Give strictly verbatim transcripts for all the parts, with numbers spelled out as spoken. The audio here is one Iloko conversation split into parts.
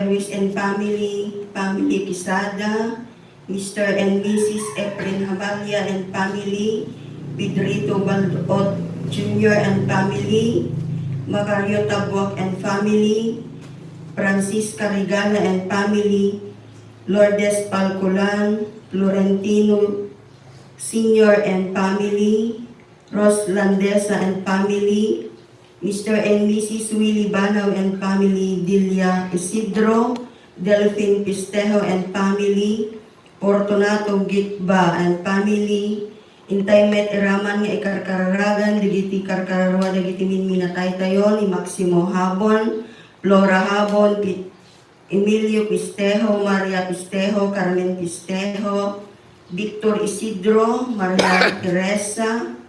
Luis and family, family Quesada, Mister and Missus Efren Haballa and family, Pedrito Baldot Junior and family, Macario Tabuac and family, Francisca Regala and family, Lourdes Palcolan, Florentino Senior and family, Rose Landesa and family, Mister and Missus Willie Banaw and family, Delia Isidro, Delfin Pistejo and family, Fortunato Gitba and family. Intay met iraman nga ikarkararagan dagiti karkararua dagiti minminataytayo ni Maximo Habon, Flora Habon, Pi-, Emilio Pistejo, Maria Pistejo, Carmen Pistejo, Victor Isidro, Maria Teresa,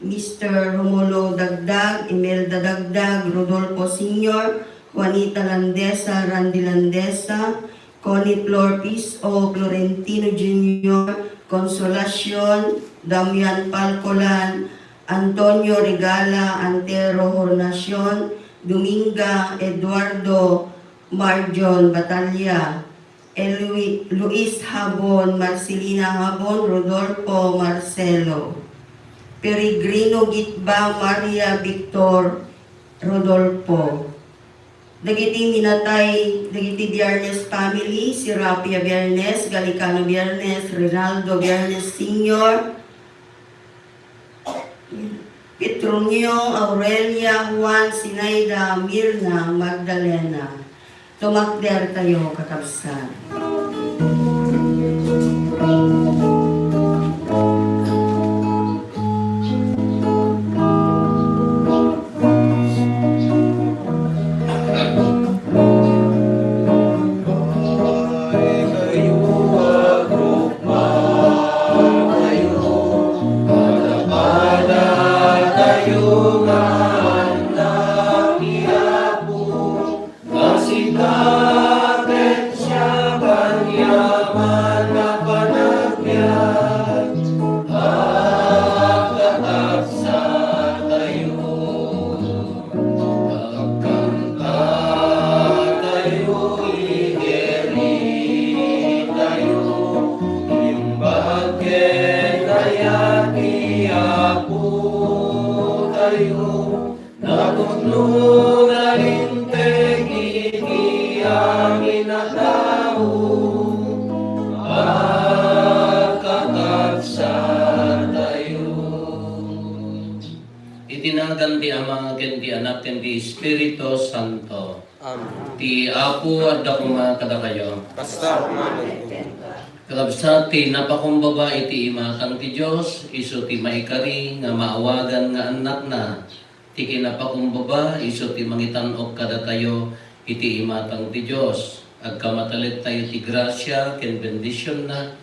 Mister Romulo Dagdag, Imelda Dagdag, Rodolfo Senior, Juanita Landesa, Randy Landesa, Connie Flor Piso, Florentino Junior, Consolacion, Damian Palcolan, Antonio Regala, Antero Hornacion, Dominga, Eduardo, Marjon Batalla, Elwi-, Luis Habon, Marcelina Habon, Rodolfo Marcelo, Peregrino Gitba, Maria Victor Rodolfo. Dagiti minatay, dagiti Biernes family, Serapia Biernes, Galicano Biernes, Rinaldo Biernes Senior, Petronio, Aurelia, Juan, Sinaida, Mirna, Magdalena. Tumakdertayo, kakabsat. Nga sika ket siak aniaman a panagbiag, agkakabsatayo, agkantatayo, igeritayo, imbag ken ayat ti Apotayo. Napudno, nalinteg iti amin a tao, agkakabsatayo. Iti nagan ti Ama, ken ti Anak, ken ti Espiritu Santo. Amen. Ti Apo adda koma kadakayo. Kasta koma. Kakabsat, ti napakumbaba iti imatang ti Dios, isu ti maikari nga maawagan nga annakna. Ti kinapakumbaba, isu ti mangitan-ok kadatayo iti imatang ti Dios. Agkamatalettayo ti grasia ken bendisionna.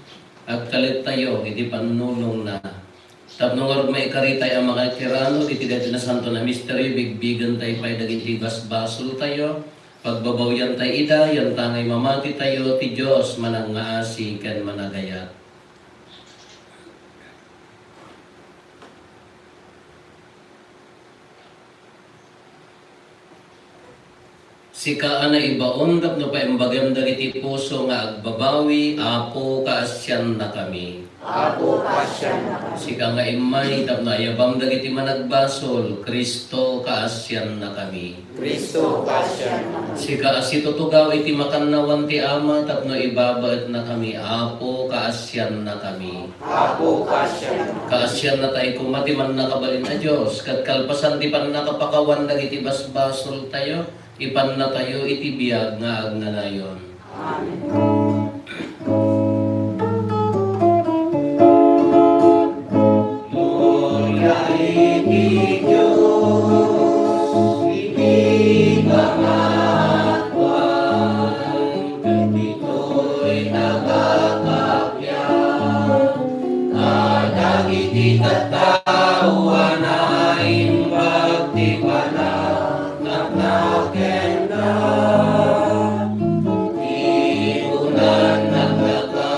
Agtalettayo iti pannulongna. Tapno ngarud maikaritay a mangikirano iti daytoy nasanton a misterio, bigbigentayo pay dagiti basbasoltayo. Pagbabawiyantay ida, yantangay mamatitayo ti Dios manangngaasi ken managayat. Sika a naibaon tapno paimbagem dagiti puso nga agbabawi, Apo, kaasiannakami. Apo, kaasiannakami. Sika nga immay tapno ayabam dagiti managbasol, Cristo, kaasiannakami. Cristo, kaasiannakami. Sika a situtugaw iti makannawan ti Ama tapno ibabaetnakami, Apo, kaasiannakami. Apo, kaasiannakami. Kaasiannatay koma ti mannakabalin a Dios, ket kalpasan ti pannakapakawan dagiti basbasoltayo, ipannatayo iti biag nga agnanayon. Amen. Gloria iti Dios iti kangatoan, ket ditoy nagakappia kadagiti tattao a naimbag ti panagtapna kenna. Ipunan nagdaka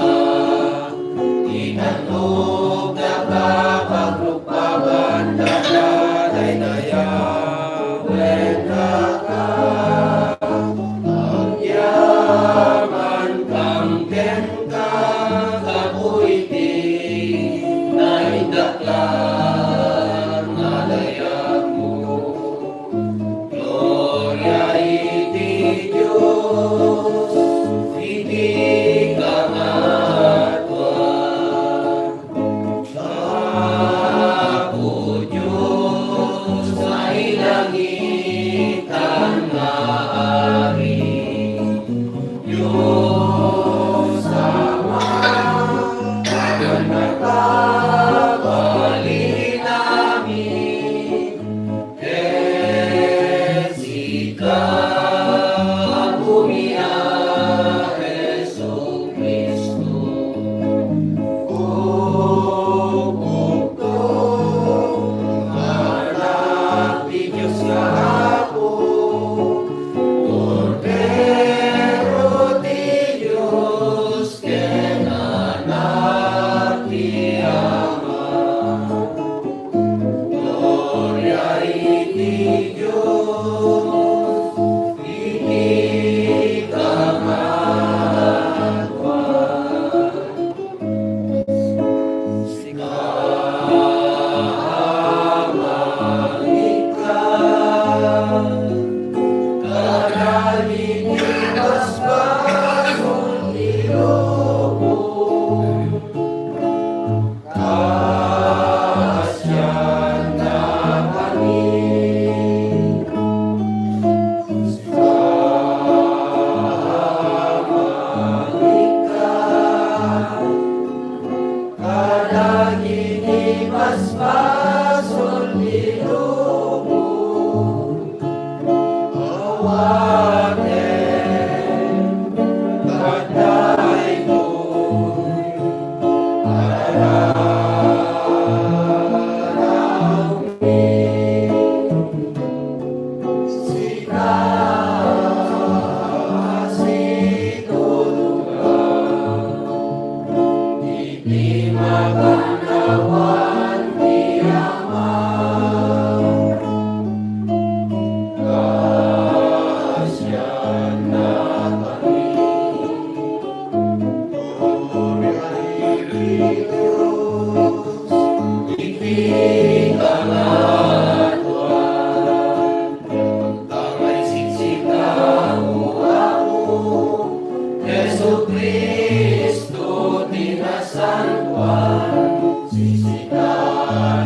Cristo ti nasantoan, siksika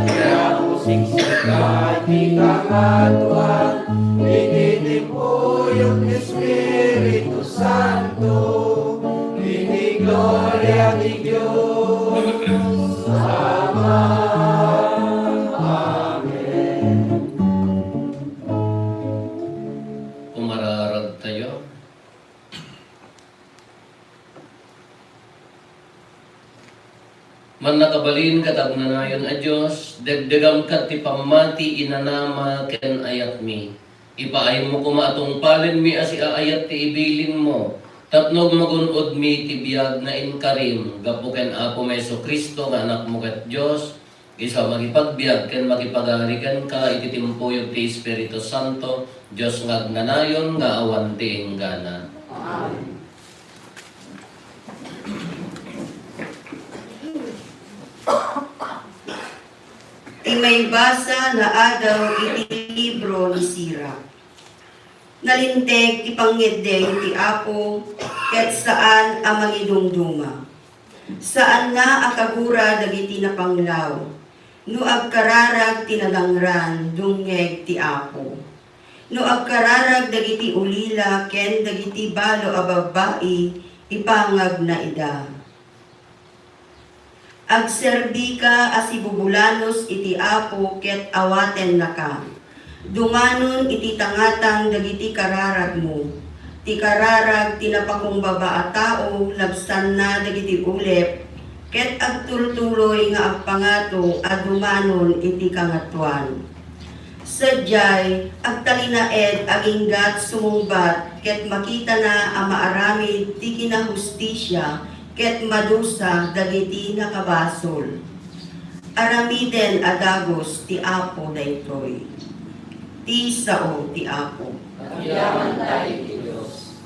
ti Apo, siksika ti Kangatoan, iti timpuyog ti Espiritu Santo, iti gloria ti Dios Ama. Amen. Umararagtayo. Mannakabalin ket agnanayon a Dios, degdegamka ti pammati, inanama ken ayatmi. Ipaaymo koma a tungpalenmi a siaayat ti ibilinmo, tapno agmagun-odmi ti biag nga inkarim gapu ken Apomi Jesu-Cristo nga Anakmo ket Dios, isu a makipagbiag ken makipagari kenka iti timpuyog ti Espiritu Santo, Dios nga agnanayon nga awan ti inggana. Amen. Ti maibasa nga adaw iti libro ni Sira. Nalinteg ti pangngeddeng ti Apo, ket saan a mangidumduma. Saanna a kagura dagiti napanglaw. No agkararag ti nadangran, dungngeg ti Apo. No agkararag dagiti ulila ken dagiti balo a babbai, ipangagna ida. Agserbika a sibubulanos iti Apo ket awatennaka. Dumanon iti tangatang dagiti kararagmo. Ti kararag ti napakumbaba a tao labsanna dagiti ulep, ket agtultuloy nga agpangato a dumanon iti kangatoan. Sadiay, agtalinaed aginggat sumungbat ket makitana a maaramid ti kinahustisia ket madusa dagiti nakabasol. Aramiden a dagus ti Apo daytoy. Ti sao ti Apo. Agyamanta iti Dios.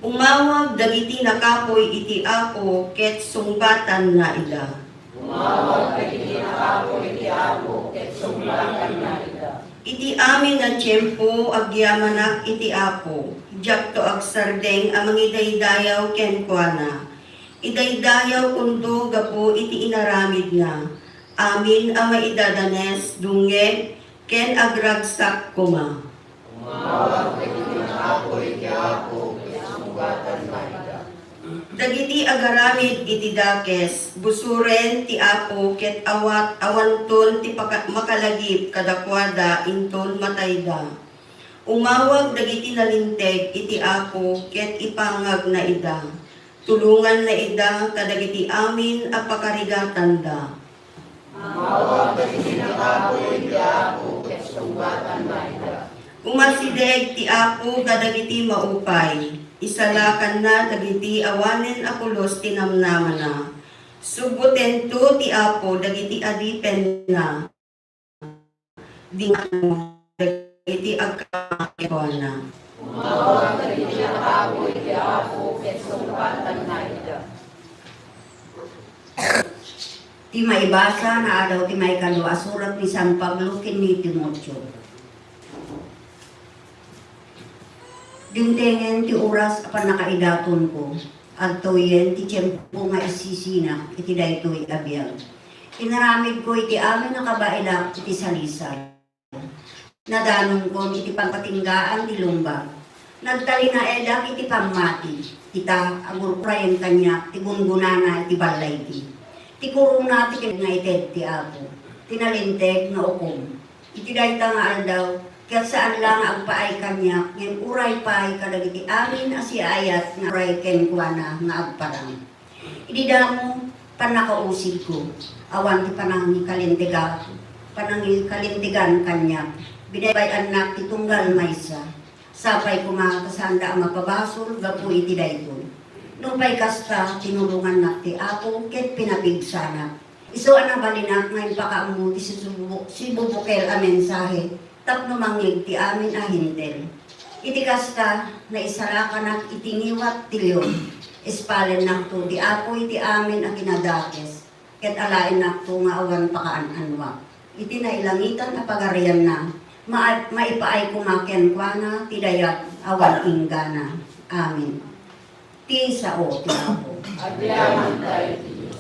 Umawag dagiti nakapuy iti Apo ket sungbatanna ida. Umawag dagiti nakapuy iti Apo ket sungbatanna ida. Iti amin a tiempo, agyamanak iti Apo. Diakto agsardeng a mangidaydayaw kenkuana. Idaydayawkonto gapu iti inaramidna. Amin a maidadanes, dungngeg, ken agragsak koma. Umawag dagiti nakapuy iti Apo ket sungbatanna ida. Dagiti agaramid iti dakes, busoren ti Apo ket awat awanton ti paka-, makalagip kadakuada inton matayda. Umawag dagiti nalinteg iti Apo ket ipangagna ida. Tulonganna ida kadagiti amin a pakarigatanda. Umawag dagiti nakapuy iti Apo ket sungbatanna ida. Umasideg ti Apo kadagiti maupay, isalakanna dagiti awanen a pulos ti namnamana. Subbotento ti Apo dagiti adipenna. Dingano dagiti agkamangatoanna. Umawag dagiti nakapuy iti Apo ket sungbatanna ida. Ti maibasa nga adaw ti maikadua a surat ni San Pablo ken ni Timoteo. Dimtengen ti oras a pannakaidatonko, agtawyen ti tiempo nga isisinak iti daytoy a biag. Inaramidko iti amin a kabaelak iti salisar. Nadanonkon iti pangpatinggaan ti lungba. Nagtalinaedak iti pammati. Ita, agurkurayen kaniak ti gungonana iti ballaydi. Ti korona ti kin-, nga ited ti Apo, ti nalinteg nga ukom. Iti dayta nga aldaw, ket saan la nga agpaay kaniak, ngem uray pay kadagiti amin a siaayat nga uray kenkuana nga agparang. Idi damo, pannakausigko, awan ti panangikalintegan, panangikalintegan kaniak. Binaybay-annak ti tunggal maysa. Sapay koma ta saanda a mapabasol gapu iti daytoy. Nupay kasta, tinulongannak ti Apo ket pinapigsanak. Isu a nabalinak nga impakaammo ti sisubu-, sibubukel a mensahe tapno mangngeg ti amin a Hentil. Iti kasta, naisalakanak iti ngiwat ti leon. Ispalennakto ti Apo iti amin a kinadakes, ket alaennakto nga awan pakaan-annuak. Iti nailangitan a pagarianna, ma-, maipaay koma kenkuana ti dayag awan inggana. Amen. Ti sao ti Apo. Agyamankami iti Dios.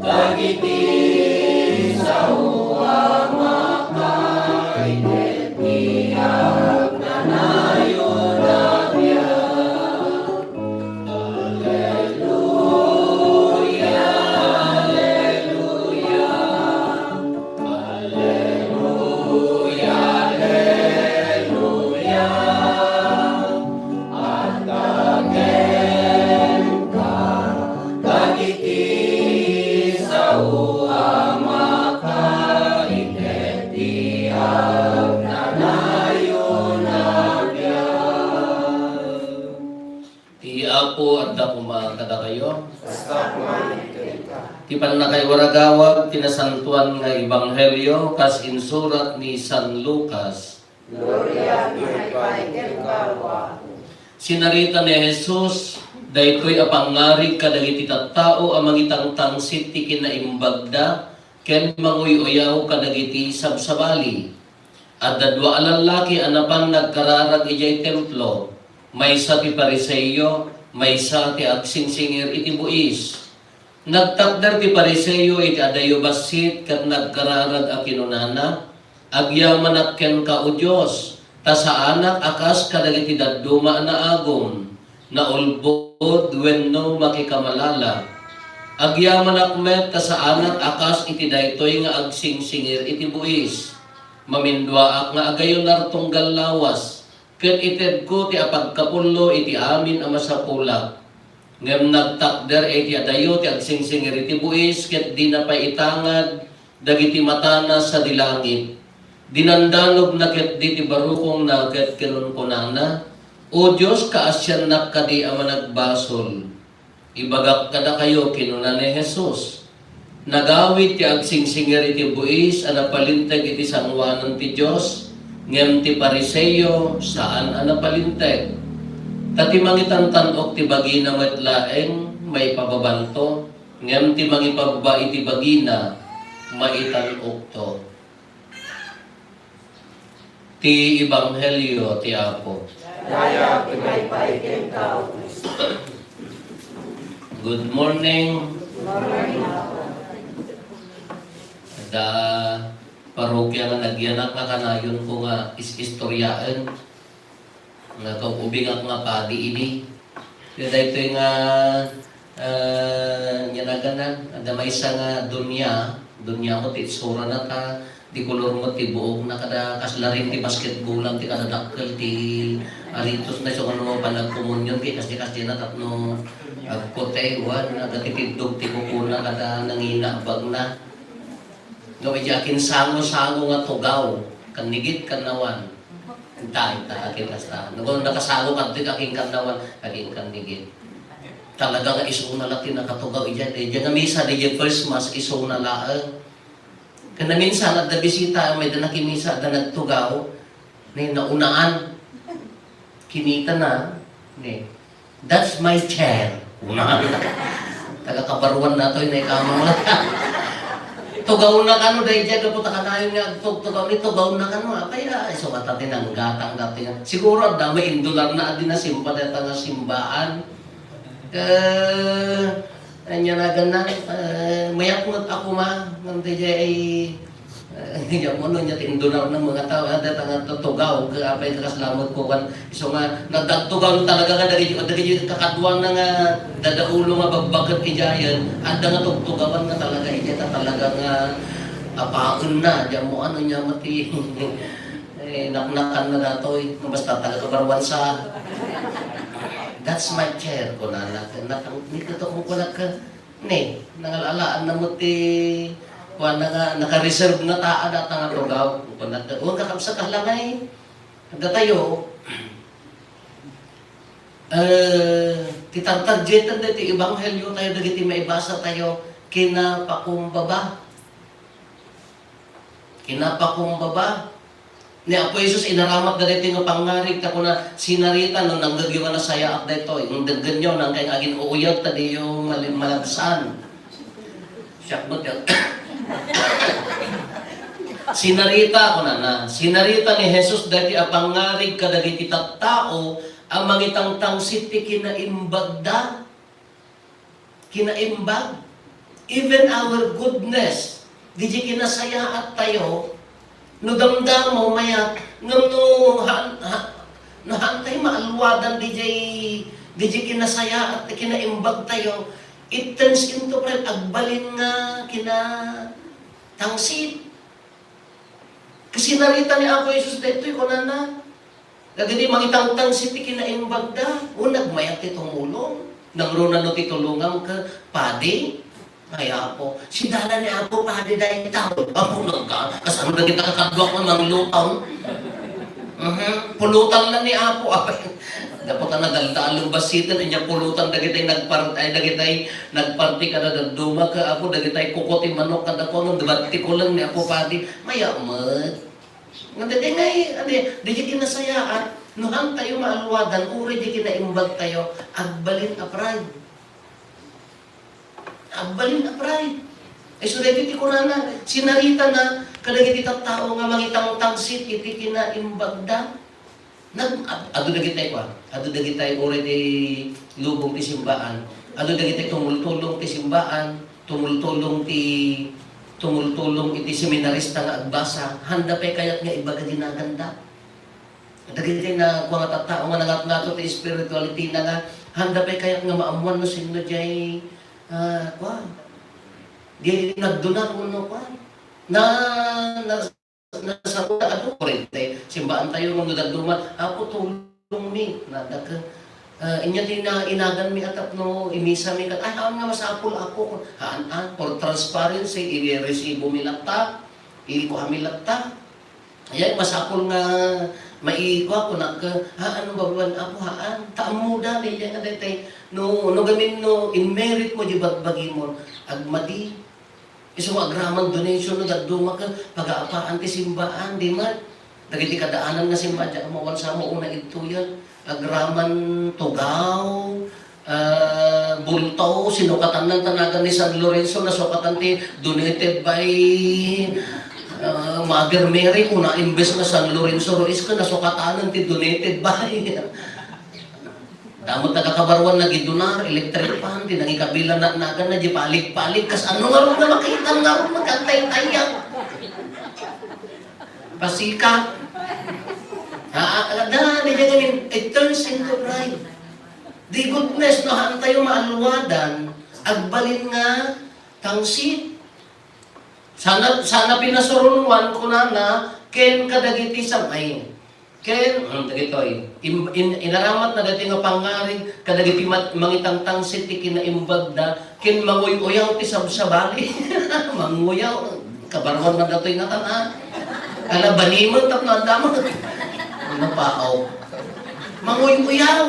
Dagiti sao a makainget ti agnanayon a biag. Alleluia, alleluia, alleluia, alleluia. Adda kenka dagiti sao a makainget ti agnanayon a biag. Ti Apo adda koma kadakayo. Kasta koma iti kenka. Ti pannakaiwaragawag ti nasantoan nga ebanghelio kas insurat ni San Lucas. Gloria ti maypay kenka, O Apo. Sinarita ni Jesus daytoy a pangngarig kadagiti tattao a mangitangtangsit ti kinaimbagda ken manguy-uyaw kadagiti sabsabali. Adda dua a lallaki a napan nagkararag idiay templo, maysa ti Fariseo, maysa ti agsingsingir iti buis. Nagtakder ti Fariseo iti adayo bassit ket nagkararag a kinunana, "Agyamanak kenka, O Dios, ta saanak a kas kadagiti dadduma a naagum, naulbod wenno makikamalala. Agyamanak met ta saanak a kas iti daytoy nga agsingsingir iti buis. Maminduaak nga agayunar tunggal lawas, ket itedko ti apagkapullo iti amin a masapulak." Ngem nagtakder iti adayo ti agsingsingir iti buis ket dina pay itangad dagiti matana sadi langit. Dinandanogna ketdi ti barukongna ket kinunkunana, "O Dios, kaasiannak kadi a managbasol." "Ibagak kadakayo," kinuna ni Jesus, "nagawid ti agsingsingir iti buis a napalinteg iti sangoanan ti Dios, ngem ti Fariseo saan a napalinteg. Ta ti mangitantan-ok ti bagina met laeng maipababanto, ngem ti mangipababa iti bagina, maitan-okto." Ti Ebanghelio ti Apo. Dayag ti maypay kenka, O Cristo. Good morning. Good morning, Apo. Da parokia nga nagyanak nga kanayonko nga is-istoryaen. Nga kaubingak nga padi idi. Ket daytoy nga, ah, ania naganan, adda maysa nga dunia, dunia mo ti itsurana ta, di kolor mo ti buokna, kada kasla rin ti basketball ti kada dakkel ti aritosna, isu nga no panagkomunyon, ti kasdi-kasdina tapno agkote, wen, agtitiddog ti kukuna, kada nangina bagna. Ngem idi akinsango-sango nga tugaw, kannigit, kannawan. Inta, inta, akin kasta. Ngem nakasango kadto, akin kannawan, akin kannigit. Talaga nga isuna la ti nakatugaw idiay, idiay nga misa, idiay first mass, isuna laeng. Ken naminsan, adda bisita, mayda nakimisa, adda nagtugaw, ni naunaan. Kinitana, ni, "That's my chair." Una. Taga kabaruan na to, inay kamang lang. Tugawna kano, daydiay, gapu ta kanayon nga agtugtugaw ni, tugawna kano, apay, ah, isu nga ta tinanggatang dati nga. Siguro, adda may indular na, adi na simba, deta nga simbaan. Eh, ania naganna, eh, mayat met ako ma, ngem daydiay ay, eh, ania mo, no, nia ti indunar na mga tao, ah, deta nga tutugaw, ka-, apay ka kasla met kuan. Isu nga, nagdagtugaw talaga nga dagiti, dagiti kakaduana nga dadaulo nga babbaket idiayen, adda nga tugtugawan nga talaga, idiay ta talaga nga apaen na, ania mo, ano, nia met ti Eh, naknakan na datoy, basta taga Cabarwan sa, "That's my chair," kunana. Nakang-, ni, ket kunkunak ka, ni, nangalalaan na met ti, kuan na nga, naka-reserve na ta, data nga tugaw. Kunkunak ka, "Wen, kakabsat, ahlangay." Datayo, eh, ti tartargeten daytoy ebanghelio tayo, dagiti maibasa tayo, kinapakumbaba. Kinapakumbaba. Ni Apo Jesus, inaramat dagiti nga pangngarig, ta kuna, sinarita no nanggegyo nga nasayaat daytoy. Ngem denggenyo, nangkay nga agin-uuyag, ta diyo mali-, malabsan. Siak met yan. Sinarita, kunana, sinarita ni Jesus daytoy a pangngarig kadagiti tattao a mangitangtangsit ti kinaimbagda. Kinaimbag, even our goodness, didiay kinasayaat tayo, no damdamo, mayat, ngem no han-, ha-, no haantayo maalwadan didiay, didiay kinasayaat, kinaimbag tayo, it turns into pride, agbalin nga kinatangsit. Kasi narita ni Apo Jesus daytoy, kunana, dagiti mangitangtangsit ti kinaimbagda, o nagmayat ti tumulong. Nangruna no ti tulongam ket, "Padi, ay Apo, sidala ni Apo Padi dayta." Apo, nagka-, kasano dagiti kakaduak nga manglutang? Mhm, pulutan lang ni Apo, apay. Dapat na nagdaldalong basiten, anya pulutan dagiti nagpar-, ay, dagiti nagparti kada dadduma, ka Apo, dagiti kuko ti manok kada kono, batti ko lang ni Apo Padi. Mayat met. Nga dagiti ngay, adi, dagiti nasayaat, no haantayo maalwadan, uray di kinaimbag tayo, agbalin a pride. Agbalin a pride. Isu daytoy ti kunana, sinaritana kadagiti tattao nga mangitangtangsit iti kinaimbagda. Nag-, ad-, adu dagitay kua, adu dagitay uray ti lubong ti simbaan, adu dagitay tumultulong ti simbaan, tumultulong ti, tumultulong iti seminarista nga agbasa, haanda pay kayat nga ibaga di naganda. Dagiti na, kua nga tattao nga nangatngato ti spirituality na nga, haanda pay kayat nga maammuan no sinno diay, ah, kua, di nagduna wenno kua. Na, na, Nasarita, adu, kurente. Simbaan tayo, nga dadduma, "Apo, tulongmi." Nadaka. Ah, inya ti nainaganmi a tapno imisami ket, ay, haan nga masapul, Apo. Haan, ah, for transparency, iresibom mi latta, ikuam mi latta. Ay, masapul nga maikuak, kunak, haan, babaen, Apo, haan. Ta ammoda, daydiay nga daytay, no, no gamin, no, in merit mo, di bagbagimon, agmadi. Isu nga agraman donation no dadduma ket pagaapaan ti simbaan, di met. Dagiti kadaanan nga simbaan, diak mawan sa mo una idtoyen. Agraman tugaw, ah, bulto, sinukatanna ta nagan ni San Lorenzo, nasukatan ti donated by, ah, Mother Mary, kuna imbes nga San Lorenzo Ruiz, ket nasukatanan ti donated by. Damo ti kakabaruan, nagidonar, electric fan, ti nangikabila, na-, naganna, di palig-palig, kas ano ngarud nga makita, ngarud nga kantay-tayang. Pasika. Ha, ada, di ka gamin, it turns into pride. Di goodness, no, haan tayo maalwadan, agbalin nga tangsit. Sana, sana pinasurunuan, kunana, ken kadagiti sam-, ay, Ken, mm, dagitoy, im-, in-, inaramat na dagiti nga pangngarig kadagiti mat-, mangitangtangsit ti kinaimbagda, ken manguy-uyaw ti sabsabali. Manguyaw, kabaruan man datoy natan, a. Ala, banimen tapno adda met. Ano pa, aw. Manguy-uyaw.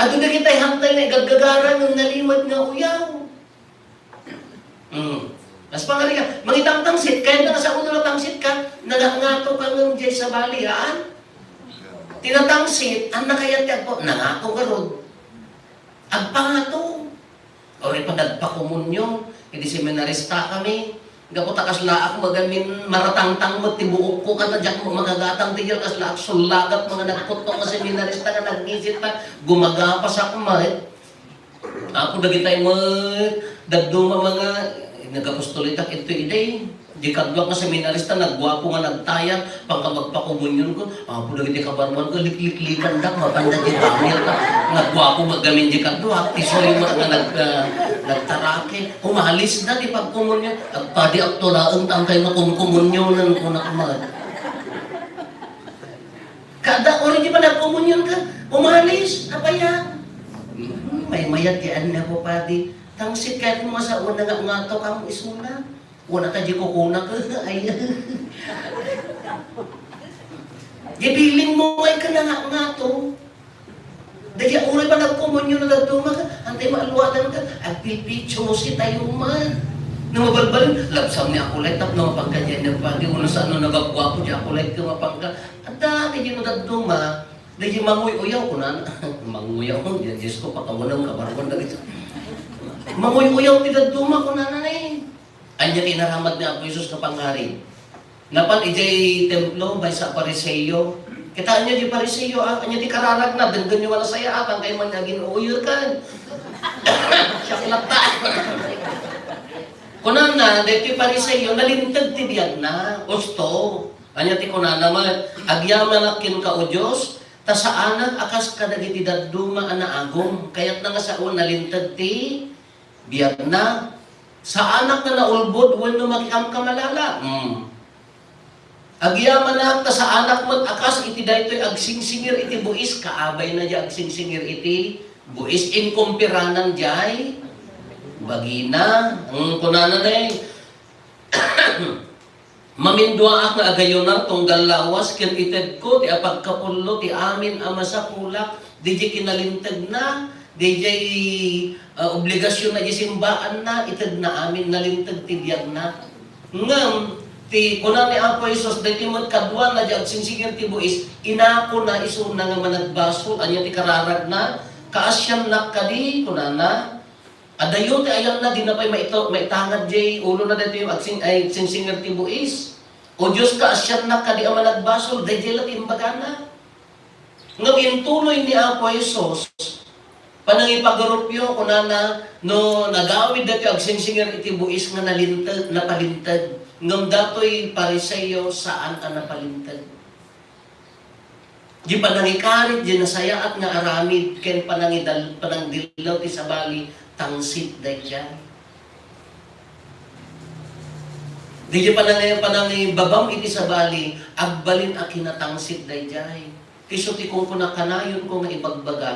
Adu dagitay hantay nga igaggagara ngem nalimed nga uyaw. Hmm. Kas pangarigan, mangitangtangsit, kayatna nga sao no natangsit ka, nangangato ka ngem diay sabali, haan? Ti natangsit, haan kayat ti agpa-, nangato garud. Agpangato. Uray pa nagpakomunyon, idi seminarista kami. Gapu ta kaslaak, magamin maratangtang met ti buokko, ket diak met makagatang ti diay kaslaak, sullagat, mga nagputno nga seminarista nga nagbisit ta, gumagapasak met. Apo, dagitay met dadduma nga nagapostolitak ito iday. Di kaduak nga seminarista, nagguapo nga nagtayab, pangka magpakomunyon ko, apo, dagiti kabaruan ko, likliklipanda, mapanda di pamilya ta. Nagguapo, magamin di kaduak, ti soy nga nag-, ah, nagtarake. Umalis na ti pagkomunyon. Agpadi, agtulaen, tangkay nga kumkumunyonan ko, nakmat. Kada uri di panagkomunyon ka, umalis, apay a? Hmm, maymayat ti anna ko, padi. Tangsit kayat mo sa una nga ngato kamo isuna. Wala ta di kukunak, ay. Di biling mo ay ka na nga ngato. Dagiti uray panagkomunyon na dadduma ka, antay maalwadan ka, agpipitsusi tayo man. Mabalbal, labsam ni Apo Lay, tapno mapanka diay nagpadi, uno sa ano, nagagwapo diay Apo Lay, ket mapanka. Adda, di no dadduma, di manguy-uyaw, kunana. Manguyaw, Diyos ko, pakawanam, kabaruan, dagiti. Manguy-uyaw ti dadduma, kunana, eh. Ania ti inaramid ni Apo Jesus nga pangngarig? Napan idiay templo, maysa a Fariseo. Kitaenyo diay Fariseo, ah, ania ti kararagna? Denggenyo nga nasayaat, angkay man nga agin-uuyeken. Siak latta. Kunana, daytoy Fariseo, nalinteg ti biagna. Usto. Ania ti kunana met? Agyamanak kenka, O Dios, ta saanak a kas kadagiti dadduma a naagum. Kayatna nga sao, nalinteg ti biagna. Saanak nga naulbod wenno makikamkamalala. Hmm. Agyamanak ta saanak met a kas iti daytoy agsingsingir iti buis, kaabayna diay agsingsingir iti buis, inkumpiranan diay bagina. Hmm, kunana ne, Maminduaak nga agayunak tunggal lawas ken itedko ti apagkapullo ti amin a masapulak. Diay kinalintegna, diay, ah, obligasionna diay simbaanna, itedna amin, nalinteg ti biagna. Ngem, ti kuna ni Apo Jesus, daytoy met kaduana diay agsingsingir ti buis, inakona isuna nga managbasol. Ania ti kararagna? Kaasiannak kadi, kunana. Adayo ti ayanna, dina pay maito-, maitangad diay ulona daytoy agsing-, ay, agsingsingir ti buis. O Dios, kaasiannak kadi a managbasol, daydiay la ti imbagana. Ngem intuloy ni Apo Jesus, panangipagarupyo, kunana, no nagawid daytoy agsingsingir iti buis nga nalinteg, napalinteg. Ngem datoy Fariseo, saan a napalinteg. Di panangikarit, di nasayaat nga aramid, ken panangidal-, panangdillaw ti sabali, tangsit daydiay. Di panang-, panangibabam iti sabali, agbalin a kinatangsit daydiay. Isu ti kunkuna, kanayonko nga ibagbaga,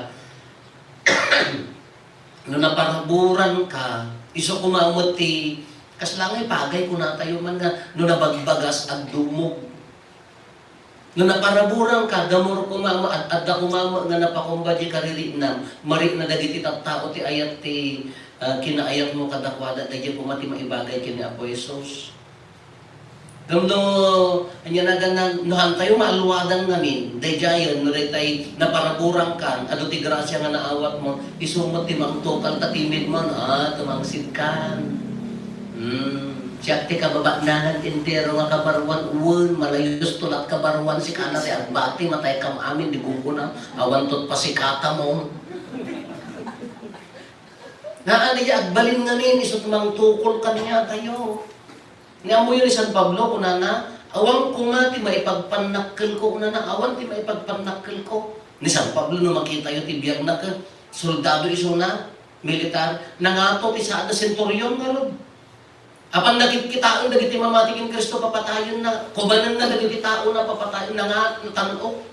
no naparaburanka, isu koma met ti, kasla nga ipagay kunatayo man nga, no nabagbagas, agdumog. No naparaburanka, damor koma, ad-, adda koma nga napakumba di kariri'nam, marikna dagiti tattao ti ayat ti, ah, kinaayatmo kadakuada, daydiay koma ti maibagay ken ni Apo Jesus. Ngem no, ania naganna, no hantayo maaluadan ngamin, daydiayen, no daytay naparaburankan, adu ti grasia nga naawatmo, isu met ti mangtukal ta timidmon, ah, tumangsit kan. Hmm, siak ti kababaanangan ti entero nga kabaruan, wen, malayusto lat kabaruan, sika na ti agbati, mataykam amin, di gunggonam, awan tot pasikata mo. Naan, iya agbalin ngamin, isu ti mangtukol kaniatayo. Ni ammoyo ni San Pablo, kunana, "Awan koma ti maipagpannakkelko," kunana, "awan ti maipagpannakkelko." Ni San Pablo, no makitayo ti biagna ket soldado isuna, militar, nangato ti saadna, centurion ngarud. Apan nakitkitaen dagiti mamati ken Cristo, papatayenna, kubanenna dagiti taona, papatayenna nga natan-ok.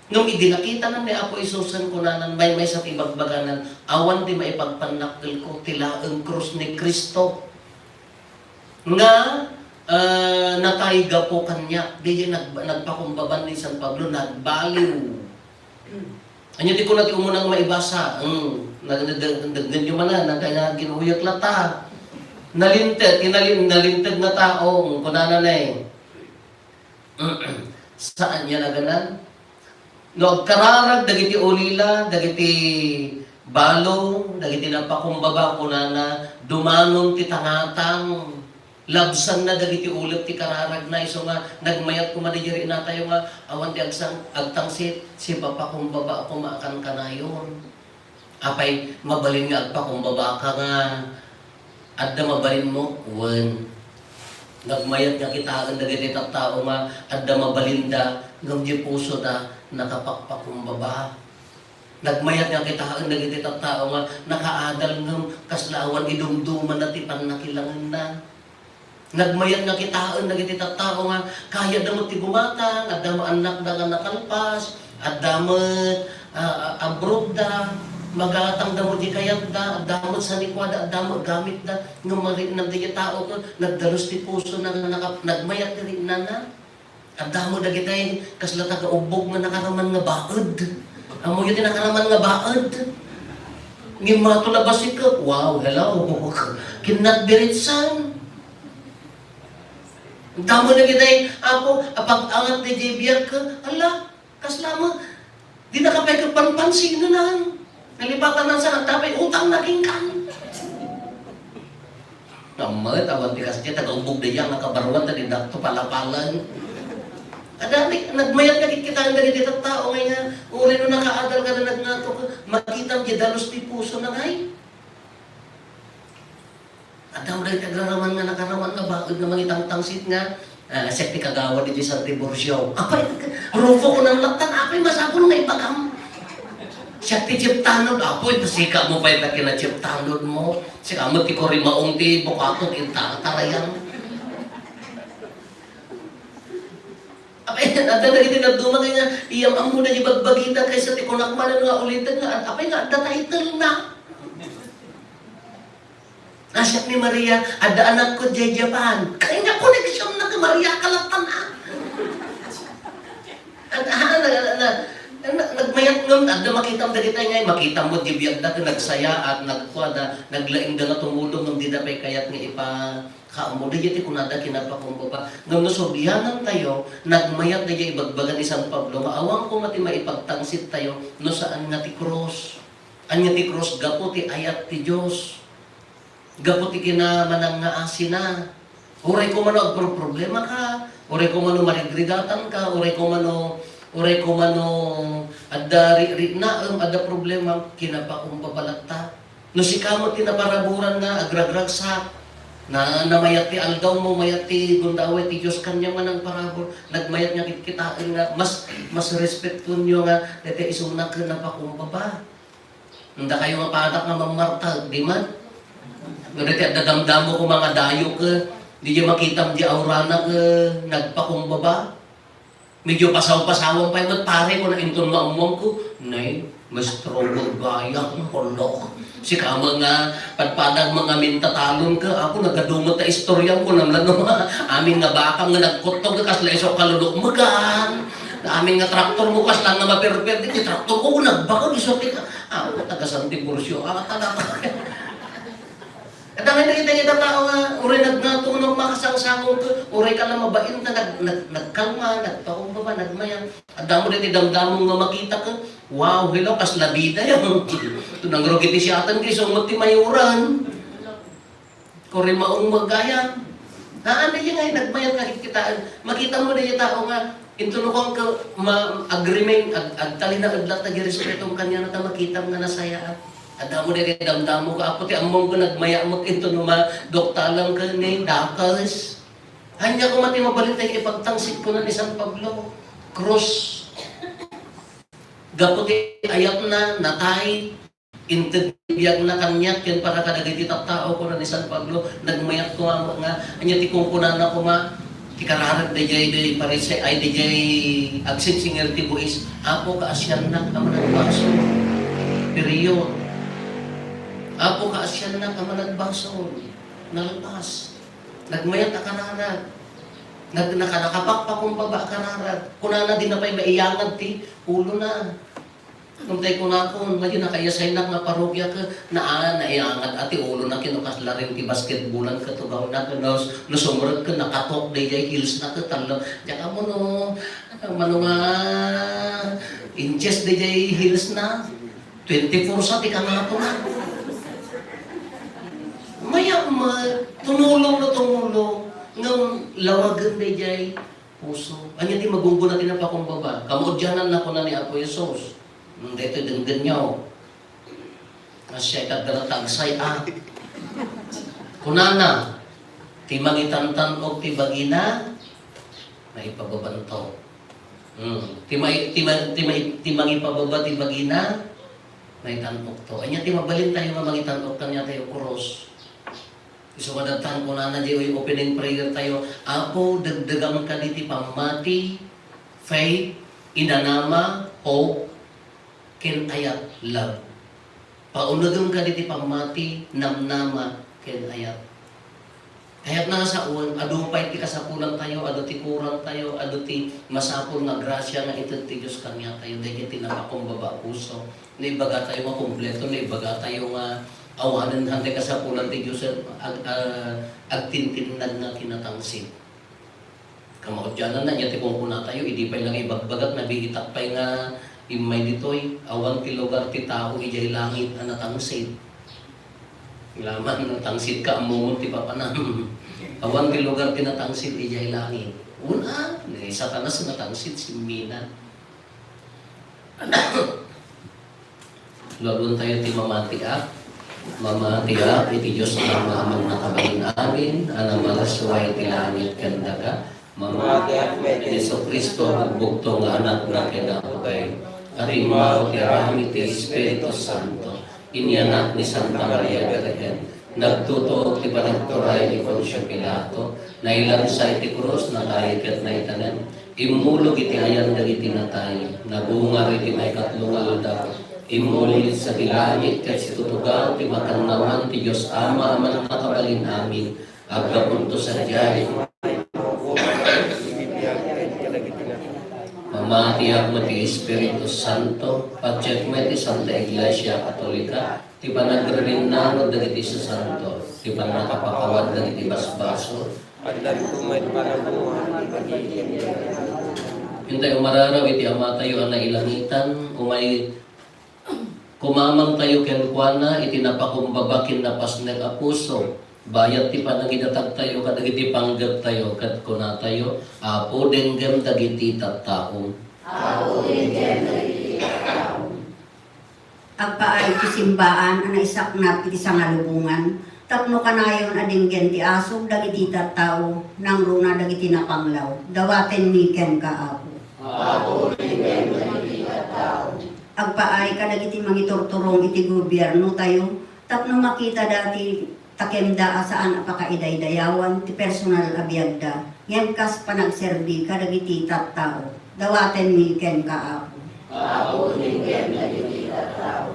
Ngem idi nakitanan ni Apo Jesusen, kunanan, maymaysa ti ibagbaganan, "Awan ti maipagpannakkelko, ti laeng krus ni Cristo." nga, ah, natay gapu kaniak. Diay nag-, nagpakumbaba ni San Pablo, nagbaliw. Ania ti kuna ti umuna nga maibasa? Hmm, nag-, nag-, nag-, nagganyo man na, nag-, nag-, ginuyot la ta. Nalinteg, kinalin-, nalinteg nga tao, hmm, kunana na eh. Saan niya naganan? No agkararag dagiti ulila, dagiti balo, dagiti napakumbaba, kunana, dumanon ti tangatang. Labsanna dagiti ulep ti kararagna, isu nga nagmayat koma daydiay natayo nga awan ti agsang-, agtangsit, sipapakumbaba koma a kankanayon. Apay, mabalin nga agpakumbabaka nga adda mabalinmo? Wen. Nagmayat nga kitaen dagiti tattao nga adda mabalinda ngem di pusoda nakapakpakumbaba. Nagmayat nga kitaen dagiti tattao nga nakaadal ngem kasla awan idumdumana ti pannakilangenna. Nagmayat nga kitaen dagiti tattao nga kayatda met ti gumatang, adda met annakda nga nakalpas, adda met, ah, ah, abroadda, magatangda met di kayatda, adda met sanikuada, adda met gamitda, ngem mariknam dagiti tao ket nagdalus ti pusona nga naka-, nagmayat ti riknana. Adda met dagiti kasla taga-ubbog nga nakaraman nga baed. Ammoyo ti nakaraman nga baed? Ngimmato na bassit ket, wow, hello. Kinnat diretsan. Damo na kitay, Apo, apag-angat daydiay biag ka, ala, kasla met, dinaka pay ket panpansinan. Nalipatan na sa nagtapay utang na kingkan. Nammet, awan ti kasdiay, taga-ubbog daydiay nga kabaruan, ta di dakto palapalan. Adda, nagmayat nga kitkitaen dagiti tattao ngay nga, uray no nakaadal ka na nagngato ka, makitam di dalus ti puso na ngay. Adda dagiti agraraman nga nakaraman nga baket nga mangitangtangsit nga, ah, siak ti kagawad iti San Tiburcio. Apay, Rufo, kunam lattan, apay, masapul nga ibagam. Siak ti chef tanod, apoy, sika mo pay ta kina chef tanod mo. Sika mo ti kurimaong ti bukatok, inta, tarayang. Apay, adda dagiti dadduma nga, iyam ammo na di bagbagita kaysa ti kunak manen nga ulitek nga, apay nga adda title na. Nasiak ni Maria, adda anakko diay Japan. Kay nga connection na ti Maria, kalatan, ah. Ad-, ah, na, na, na, na, nagmayat ngem, adda makitam dagiti ngay, makitam mo di biagda, nagsayaat, nagkuada, naglaingda nga tumulong, ngem dida pay kayat nga ipa-, Kaammo, daydiay ti kunada kinapakumbaba. Ngem no suryanantayo, nagmayat daydiay ibagbaga ni San Pablo nga awan koma ti maipagtangsittayo no saan nga ti krus. Ania ti krus? Gapu ti ayat ti Dios. Gapu ti kinamanangngaasina. Uray koma no agproproblema ka, uray koma no marigrigatanka, uray koma no, uray koma no adda ri-, riknaem, adda problema, kinapakumbaba latta. No sika met ti naparaburan nga agragragsak, na, namayat ti aldaw mo, mayat ti gundaway ti Dios, kaniam nga nangparabur, nagmayat nga kitkitaen nga mas, mas respetuenyo nga dayta isuna ken napakumbaba. Dakayo nga padak nga mammartag, di man? No dayta adda damdamo koma nga dayo ket, di makitam di aurana ket nagpakumbaba. Medyo pasaw-pasawan pay met, pare, kuna inton maammuanko, "Nay, maestro, gayam, kolok." Sika met nga padpadak mangamin ta talon ka, "Apo, nagadu met ta istoriam," kunam laeng, amin nga bakam nga nagkuttog, kasla isu kalulukmegan. Amin nga traktor mo, kasla nga maperper, ti traktor ko, nagbakag, isu ti ka, "Apo, taga San Tiburcio ka, talaga." Adda ngay dagiti tattao nga uray nagngato no makasangsangong ka, uray ka la mabain ta nag-, nag-, nagkalma, nagpakumbaba, nagmayat. Adda mo dagiti damdamon nga makita ka, "Wow, hello, kasla bida yan." Ito nang rugi ti siyatan, kay isu met ti mayuran. Kuri maong magayam. Haan, dagiti ngay nagmayat nga kitkitaen. Makita mo dagiti tao nga Inton no kuan ka ma-, ag-remain, ag-, agtalinaed latta di respetom kaniana ta makitam nga nasayaat. Adda mo dagiti damdamo ka, Apo, ti ammom nga nagmayat met inton no maduktalam ka ni dakes. Ania koma ti mabalin tayo ipagtangsit, kuna ni San Pablo, krus. Gapu ti ayatna, natay, Inted ti biagna kaniak ken para kadagiti tattao, kuna ni San Pablo, nagmayat koma nga, ania ti kunkunana koma, ti kararag daydiay, daydiay Pariseo, ay, daydiay agsingsingir ti buis, "Apo, kaasiannak a managbasol." Period. "Apo, kaasiannak a managbasol." Nalpas. Nagmayat a kararag. Nag-, naka-, nakapakpakumbaba a kararag. Kunana, di na pay maiyangad ti ulona. Nung tay kunakon, ngayon, nakaiyasaynak nga parokya ket na-, naiangat a ti ulona ket no kasla rin ti basketbolan ket tugawna ket no, no sumrek ket nakatok daydiay heels na ket tallo. Diak ammo no, mano nga inches daydiay heels na. Twenty-four sa ti kangapona. Mayat met, tumulong no tumulong, ngem lawagen daydiay puso. Ania ti magunggona ti napakumbaba? Kamaudiananna, kuna ni Apo Jesus. Hmm, daytoy denggenyo. Nga siak ti agdala ta agsay-at. Kunana, ti mangitantan-og ti bagina, maipababanto. Hmm. Ti mai-, ti ma-, ti mai-, ti mangipababa ti bagina, maitan-okto. Ania ti mabalintayo nga mangitan-ok kaniatayo, krus? Isu nga dattan, kunana di opening prayer tayo, "Apo, dagdagam kadi ti pammati, faith, inanama, hope, ken ayat, love. Paunegem kadi ti pammati, namnama, ken ayat." Kayatna nga sawen, adu pay ti kasapulantayo, adu ti kurangtayo, adu ti masapul nga grasia nga ited ti Dios kaniatayo, daydiay ti napakumbaba a puso. Naibagatayo nga kompleto, naibagatayo nga awanen hantay kasapulan ti Dios, ag-, ah, agtintinnag nga kinatangsit. Kamaudiananna, ania ti kunkunatayo, idi pay lang ibagbagak, nabiitak pay nga immay ditoy, awan ti lugar ti tao idiay langit a natangsit. Laman, natangsit ka, ammom ti papanam. Awan ti lugar ti natangsit idiay langit. Una, ni Satanas natangsit, simmina. Luaguentayo ti mamatiak. Mamatiak iti Dios Ama a mannakabalin amin, a namarasua iti langit ken daga. Mamatiak met ken Jesu-Cristo a bugbugto nga Anakna ken Apo tayo. Arimmaw ti aramid ti Espiritu Santo. Inyanak ni Santa Maria Birhen. Nagtutuok ti panagturay ni Poncio Pilato. Nailansa iti krus, natay ket naitanem. Immulog iti ayan dagiti natay, nagungar iti maikatlo nga aldaw, immuli sa ti langit ket situtugaw ti makannawan ti Dios Ama a mannakabalin amin. Aggapunto sadiay, mamatiak met ti Espiritu Santo, patiek met ti Santa Iglesia Katolika, ti panagririnnangan dagiti sasanto, ti pannakapakawan dagiti basbasol. Addanto met panagbuhan ti pagiging. Intay umararaw iti Amatayo a nailangitan, umay kumamangtayo kenkuana iti napakumbaba ken napasnek a puso, bayat ti panagidatagtayo kadagiti panggeptayo, ket kunatayo, Apo, denggem dagiti tattaom. Apo, denggem dagiti tattaom. Agpaay ti simbaan a naisaknap iti sangalubongan, tapno kanayon a denggen ti asug dagiti tattao, nangruna dagiti napanglaw. Dawatenmi kenka, Apo. Apo, denggen dagiti tattao. Agpaay kadagiti mangiturturong iti gobiernotayo, tapno makitada ti takemda a saan a pakaidaydayawan ti personal a biagda, ngem kas panagserbi kadagiti tattao. Dawatenmi kenka, Apo. Apo, denggem dagiti tattao.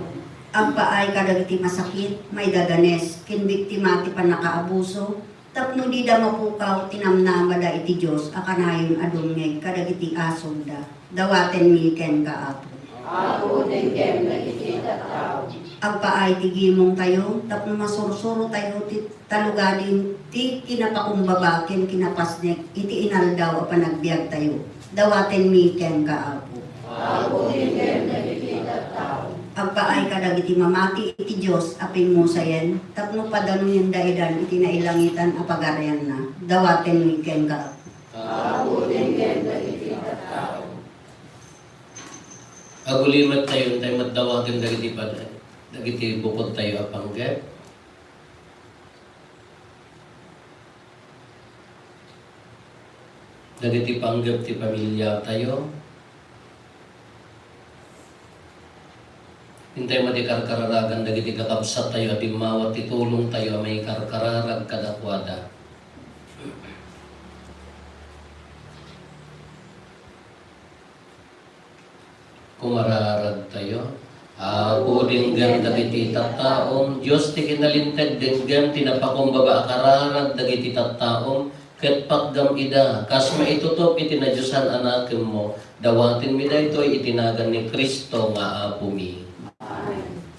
Agpaay kadagiti masakit, maidadanes, ken biktima ti pannakaabuso, tapno dida mapukaw ti namnamada iti Dios a kanayon a dumngeg kadagiti asugda. Dawatenmi kenka, Apo. Apo, denggem dagiti tattao. Agpaay ti gimongtayo tapno masursurotayo ti talugadi ti kinapakumbaba ken kinapasnek iti inaldaw a panagbiagtayo. Dawatenmi kenka, Apo. Apo, denggem dagiti tattao. Agpaay kadagiti mamati iti Dios a pimmusayen tapno padanoyen daidan iti nailangitan a pagarianna. Dawatenmi kenka, Apo. Apo, denggem dagiti tattao. Agulimettayo, intay met dawaten dagiti pad-, dagiti bukodtayo a panggep. Dagiti panggep ti pamiliatayo. Intay met ikarkararagan dagiti kakabsattayo a timmawat ti tulongtayo a maikarkararag kadakuada. Kumararagtayo. Apo, denggem dagiti tattaom. Dios ti kinalinteg, denggem ti napakumbaba a kararag dagiti tattaom, ket patgam ida, kas maitutop iti nadiosan a nakemmo. Dawatenmi daytoy iti nagan ni Cristo nga Apomi. Amen.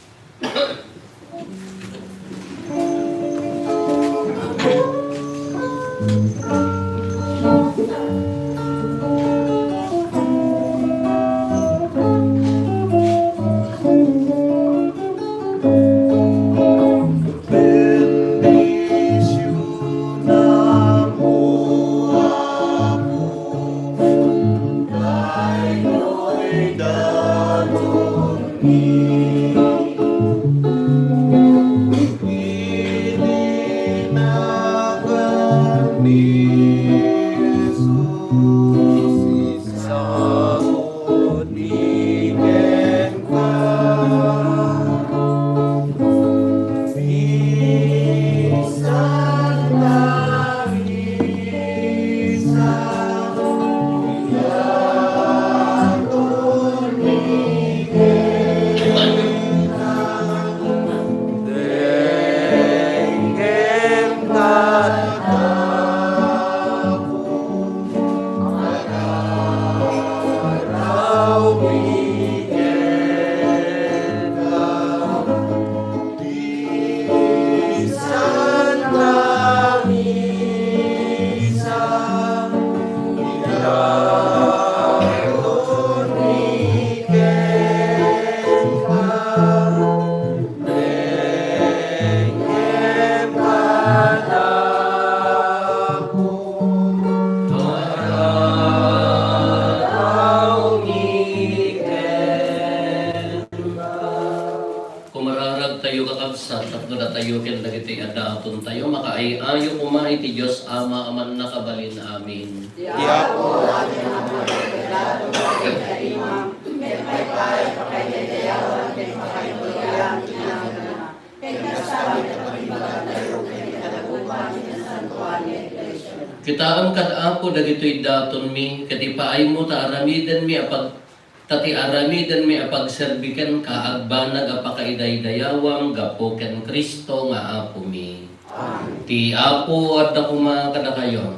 tayo ken dagiti adatontayo, makaay-ayo koma iti Dios Ama a mannakabalin. Amen. Ti Apo, agyamanak iti daton, ti karimam, ket maipay a pakaidaydayawan ken pakaiguriam ti naganna, ken kasta met a pagibagatayo ken ti kadagupan ti Nasantoan nga Iglesia. Kitaem kad Apo dagitoy datonmi, ket ipaaymo ta aramidenmi a pag-, ta ti aramidenmi a pagserbi kenka agbanag a pakaidaydayawam gapu ken Cristo nga Apomi. Amen. Ti Apo adda koma kadakayo.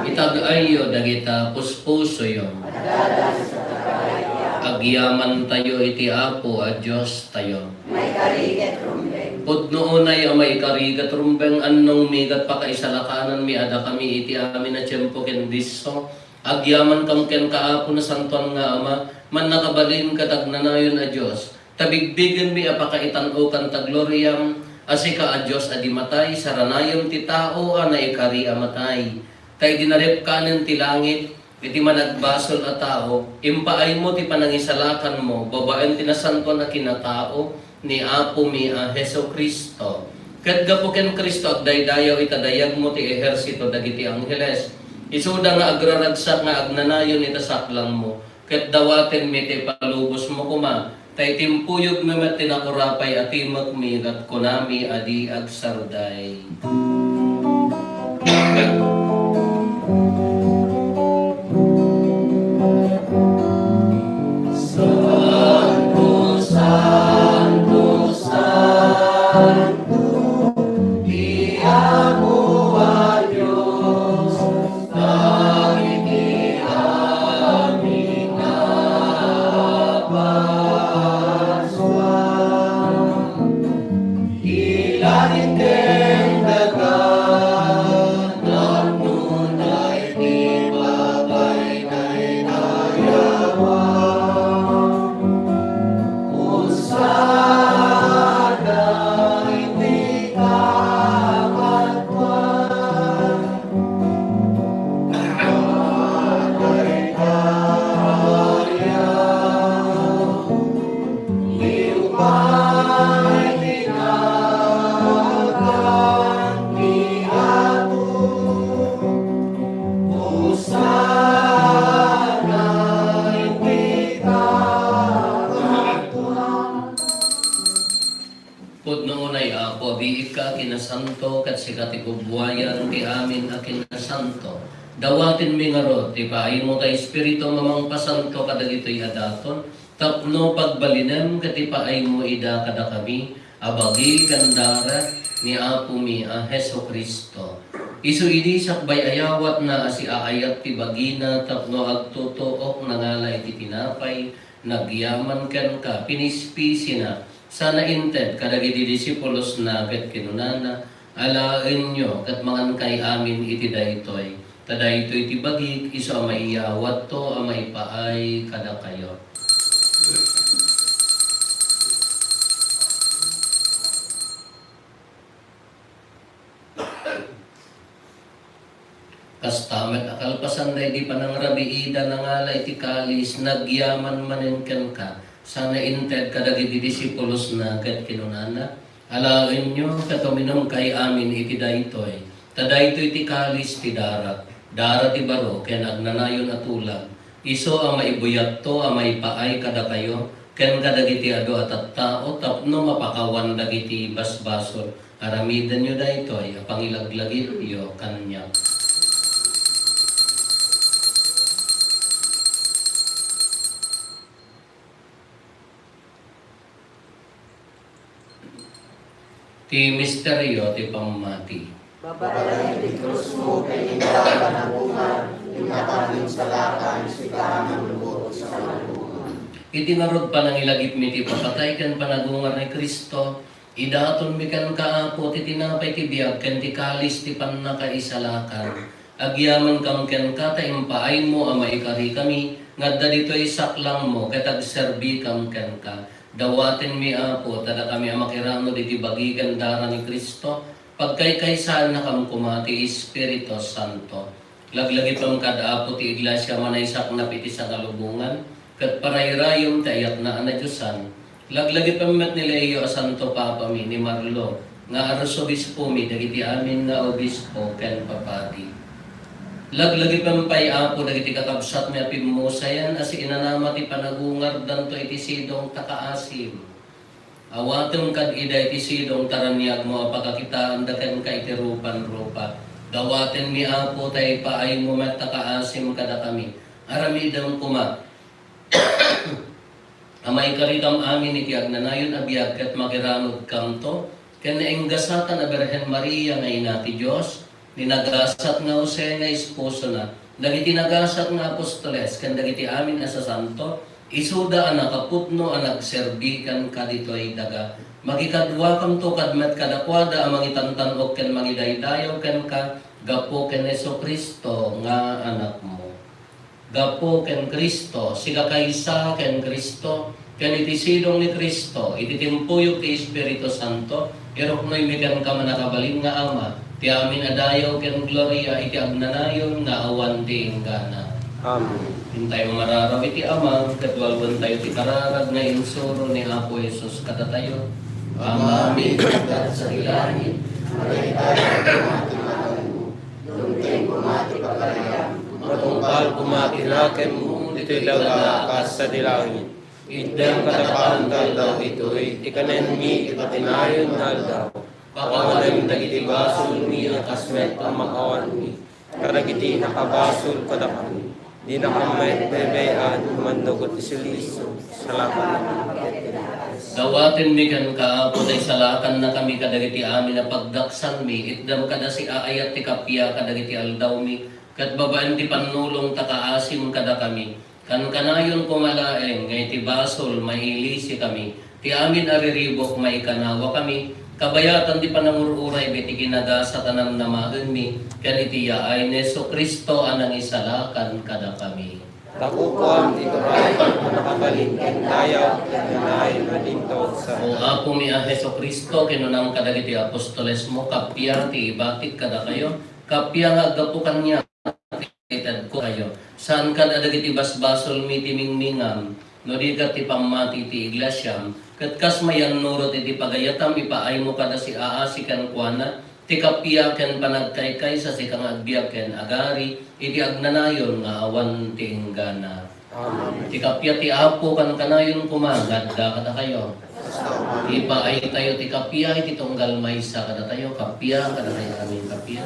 Itag-ayyo dagita puspusoyo. Agyamantayo iti Apo a Diostayo. Maikari ket rumbeng. Pudno unay a maikari ket rumbeng, annongmi ket pakaisalakananmi a dakami iti amin a tiempo ken disso. Agyamankam kenka, Apo, Nasantoan nga Ama, mannakabalin ket agnanayon a Dios, ta bigbigenmi a pakaitan-okan ta gloriam, a sika a Dios a di matay, saranayam ti tao a naikari a matay. Ta idi naripkanen ti langit, iti managbasol a tao, impaaymo ti panangisalakanmo babaen ti nasantoan a kinatao ni Apomi a Jesu-Cristo. Ket gapu ken Cristo, agdaydayaw ita dayagmo ti ehersito dagiti angheles. Isuda nga agraragsak nga agnanayon ita saklangmo, ket dawatenmi ti ipalubosmo koma, ta itimpuyogmi met ti nakurapay a timekmi ket kunami a di agsaruday. Santo, santo, santo, ti Apo a Dios, dagiti amin a Pasua. Ila ken daga, napnona iti pakaidaydayawa. Hosanna iti kabanua. Pudno unay, Apo, abiikka a kinasanto, ket sika ti kubbuayan ti amin a kinasanto. Dawatenmi ngarud ti paaymo ta Espiritu a mangpasanto kadagitoy a daton, tapno pagbalinem ket ipaaymo ida kadakami a bagi ken dara ni Apomi a Jesu-Cristo. Isu idi sakbay ayawatna a siaayat ti bagina tapno agtutuok, nangala iti tinapay, nagyaman kenka, pinispisina, sana inted kadagiti disipulosna ket kinunana, "Alaenyo ket mangankay amin iti daytoy, ta daytoy ti bagik isu a maiyawatto a maipaay kadakayo." Kasta met a kalpasan daydi panangrabiida, nangala iti kalis, nagyaman manen kenka, sana inted kadagiti disipulosna ket kinunana, "Alaenyo ket uminumkay amin iti daytoy, ta daytoy ti kalis ti darak, dara ti baro ken agnanayon a tulag, isu a maibuyatto a maipaay kadakayo ken kadagiti adu a tattao tapno mapakawan dagiti basbasol." Aramidenyo daytoy a pangilaglagipyo kaniak. Ti misterio ti pammati. Babaen ti krusmo ken ita panagungar, inka pagsalakam, sika a manglubot sa panagungar. Iti ngarud panangilagipmi ti ipapatay ken panagungar ni Cristo, idatonmi kenka, Apo, ti tinapay ti biag ken ti kalis ti pannakaisalakan. Agyamankam kenka ta impaaymo a maikarikami nga adda ditoy saklangmo ket agserbikam kenka. Dawatenmi, Apo, ta dakami a makiranud iti bagi ken dara ni Cristo, pagkaykaysaennakam koma ti Espiritu Santo. Laglagipem kad Apo ti Iglesia a manaysaknap iti sangalubongan, ket parayrayem ti ayatna a nadiosan. Laglagipem met ni Leo a Santo Papami, ni Marlo, nga arsobispomi dagiti amin nga obispo ken papadi. Laglagipen pay, Apo, dagiti kakabsatmi a pimmusayan a siinanama ti panagungardanto iti sidong ta kaasim. Awatem kad ida iti sidong ta raniagmo a pakakitaanda kenka iti rupan-rupa. Dawatenmi, Apo, ta ipaaymo met ta kaasim kadakami. Aramidem koma a maikarikam amin iti agnanayon a biag ket makiranudkamto ken naenggasatan a Birhen Maria nga Ina ti Dios, ni nagasat nga Jose nga esposona, dagiti nagasat nga apostoles, ken dagiti amin a sasanto, isuda a nakapudno a nagserbi kenka ditoy daga. Makikaduakamto kad met kadakuada a mangitantan-ok ken mangidaydayaw kenka gapu ken Jesu-Cristo nga Anakmo. Gapu ken Cristo, sikakaysa ken Cristo, ken iti sidong ni Cristo, iti timpuyog ti Espiritu Santo, iruknoymi kenka, mannakabalin nga Ama, ti amin a dayaw ken gloria iti agnanayon nga awan ti inggana. Amen. Intayo mararaw iti Ama, ket walwentayo ti kararag nga insuro ni Apo Jesus kadatayo. Amami, Ama, ket adda sadi langit, madaydayaw koma ti ngalanmo. Dumteng koma ti pagariam. Matungpal koma ti nakemmo ditoy daga kas sadi langit. Itdem kadakami nga aldaw itoy ti kanenmi iti patinayon nga aldaw. Pakawanem dagiti basolmi a kas met a makawanmi kadagiti nakabasol kadakami. Dinakam met bebay-an, mannugot ti sulisog. Salakan. Dawatenmi kenka, Apo, ta isalakannakami kadagiti amin a pagdaksanmi. Itdem kada siaayat ti kappia kadagiti aldawmi, ket babaen ti pannulong ta kaasim kadakami. Kankanayon koma laeng nga iti basol, mailisikami. Ti amin a riribuk, maikanawakami. Kabayatan ti panangur-uraymi iti kinagasat a namnamaenmi, ken iti yaay ni Jesu-Cristo a nangisalakan kadakami. Takukuam ti turay, mannakabalin ken dayaw, ken nanayon a dinto sa O Apomi a Jesu-Cristo, kinunam kadagiti apostolesmo, kappia ti ibatik kadakayo, kappia nga aggapu kaniak ti itedko kayo. Saan kad a dagiti basbasolmi ti mingmingam, no di ket ti pammati ti iglesiam, ket kas mayannurot iti pagayatam, ipaaymo kada siaasi kenkuana, ti kappia ken panagkaykaysa, sika nga agbiag ken agari iti agnanayon nga awan ti inggana. Amen. Ti kappia ti Apo kankanayon koma nga adda kadakayo. Ipaaytayo ti kappia iti tunggal maysa kadatayo. Kappia kadakayo. Amen. Kappia.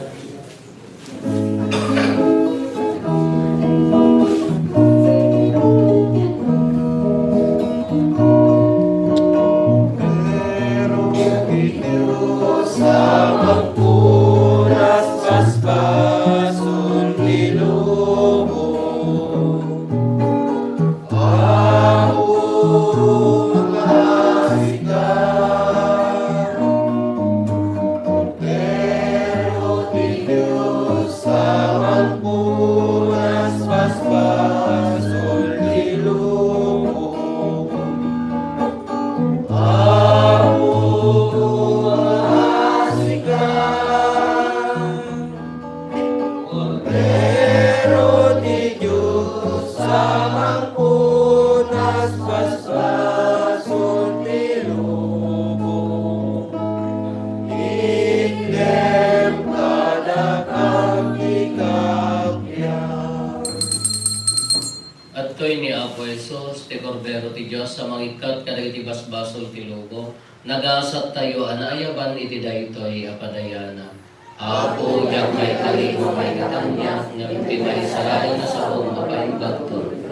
Pero ti Dios a mangpunas basbasol ti lubong. Apo, asika. Kordero ti Dios a mangpunas basbasol ti lubong, itdem kadakam ti kappia. Adtoy ni Apo Jesus, ti Kordero ti Dios a mangikkat kadagiti basbasol ti lubong. Nagasattayo a naayaban iti daytoy a padayanan. Apo, diak maikari no maikatangak, ngem ti maisalakan a saom a paimbagton.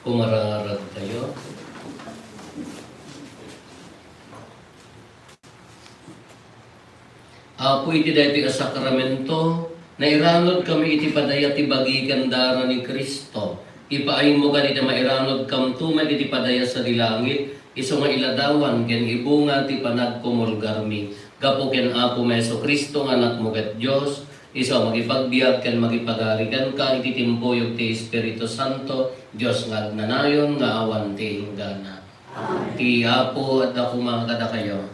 Kumararag tayo. Apo, iti daytoy a sakramento, nairanudkami iti padaya ti bagi ken dara ni Cristo. Ipaaymo kadi ta mairanudkamto met iti padaya sadi langit, isu nga iladawan ken ibunga ti panagkumulgarmi. Gapu ken Apomi Jesu-Cristo nga Anakmo ket Dios, isu a makipagbiag ken makipagari kenka iti timpuyog ti Espiritu Santo, Dios nga agnanayon nga awan ti inggana. Ti Apo adda koma kadakayo.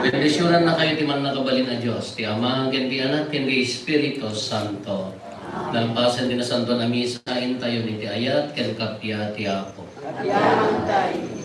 Bendisionannakayo ti mannakabalin a Dios, ti Ama, ken ti Anak, ken ti Espiritu Santo. Nalpasen ti Nasantoan a Misa, intayon iti ayat ken kappia ti Apo. Agyamantayo.